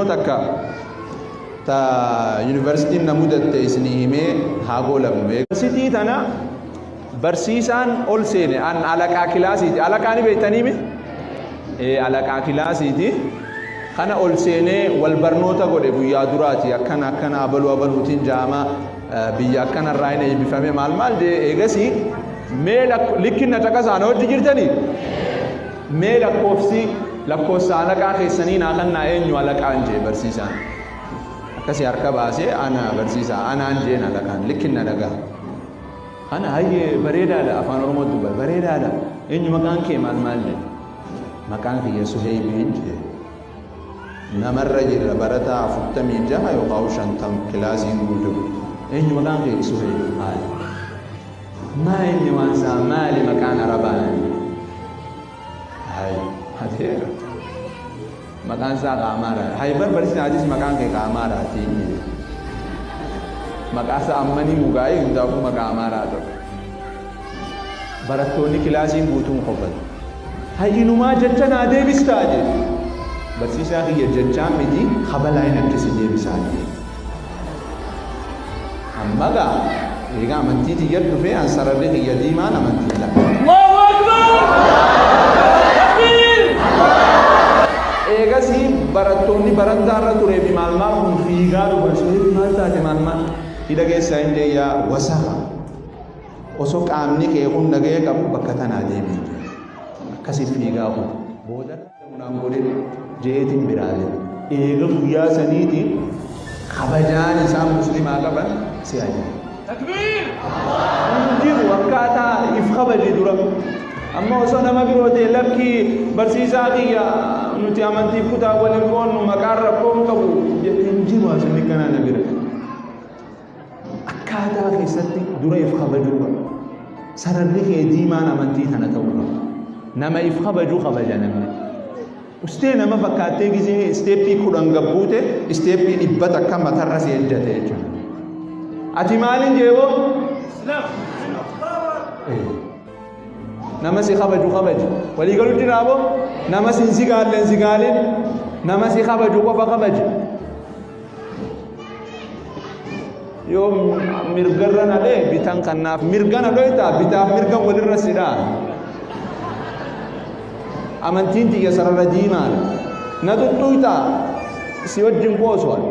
Mudannoo takka ta yuunivarsiitiin na mudatte isinii himee haa goolabnu. Yuunivarsiitii tana barsiisaan ol seene an alaqaa kilaasiiti. Alaqaa ni beektanii mi? Ee alaqaa kilaasiiti. Kana ol seenee wal barnoota godhe guyyaa duraati akkana akkana abaluu abaluutiin jaama biyya akkana irraa hin eebbifame maal maal jee eegasii mee likkinna caqasaa na hojii jirtanii? Mee lakkoofsi lakkoofsa alaqaa keessanii naa kannaa eenyu alaqaan jee barsiisaan. Akkasii harka baasee ana barsiisaa anaan jeen alaqaan likkinna dhagaa. Ana hayyee bareedaadha afaan Oromoo dubbata bareedaadha eenyu maqaan kee maal maal jee. Maqaan kiyya Suheeybiin jee. Namarra jirra barataa 46 yookaan 50 kilaasiin guutuu. Eenyu maqaan kee Suheeyb maali? Maa inni waan isaa maali maqaan Arabaa naan jedhe. Hay adeera. Maqaan isaa Qaamaara. Hay bar barsiisaan atis maqaan kee Qaamaaraati inni jedhe. Maqaa isaa ammanii mugaa'ee hundaafuu maqaa Amaaraa ta'u. Barattoonni kilaasiin guutuun kofal. Hay inumaa jecha naa deebistaa jedhe. Barsiisaa kiyya jechaan miti kabalaa hin akkasi deebisaa jedhe. Amma gaa eega amantii tiyya dhufee an sararri kiyya diimaan amantii tana. Allahu Akbar! Takbiir! Eegasii barattoonni barandaa irra turee fi maal maal kun fiigaa dhufan suheebi maal taate maal maal hidha keessaa hin deeyyaa wasaka osoo qaamni kee kun nagaya qabu bakka tanaa deebiin jee akkasi fiigaa kun booda naan godhin je'eetiin biraa deeme. Eega guyyaa saniiti kabajaan isaan muslimaa qaban si ajaa'iba. Takbiir! Hin jiru akkaataa if kabaje dura. Amma osoo nama biroo ta'e lakkii barsiisaa kiyya nuti amantiif kutaa wal hin qoonnu maqaan rakkoo hin qabu jedhe hin jiru asinni kanaa na bira. Akkaataa keessatti dura if kabajuu qaba. Sararri kee diimaan amantii tana ta'uu qaba. Nama if kabaju kabaja namni. Ustee nama fakkaattee gisee isteeppii 10 gabbuute isteeppii 100 matarra si ejjate jechuudha. Ati maaliin jeeboo? Nama si kabaju kabaji. Walii galu jiraa boo? Nama si hin sigaalle hin sigaalin. Nama si kabaju qofa kabaji. Yoo mirgarra na dhee bitan kannaaf mirga na dhoyta bitaaf mirgan walirra si dhaa. Amantiin tiyya sarara diimaadha. Na xuxxuyta si wajjin qoosu ani.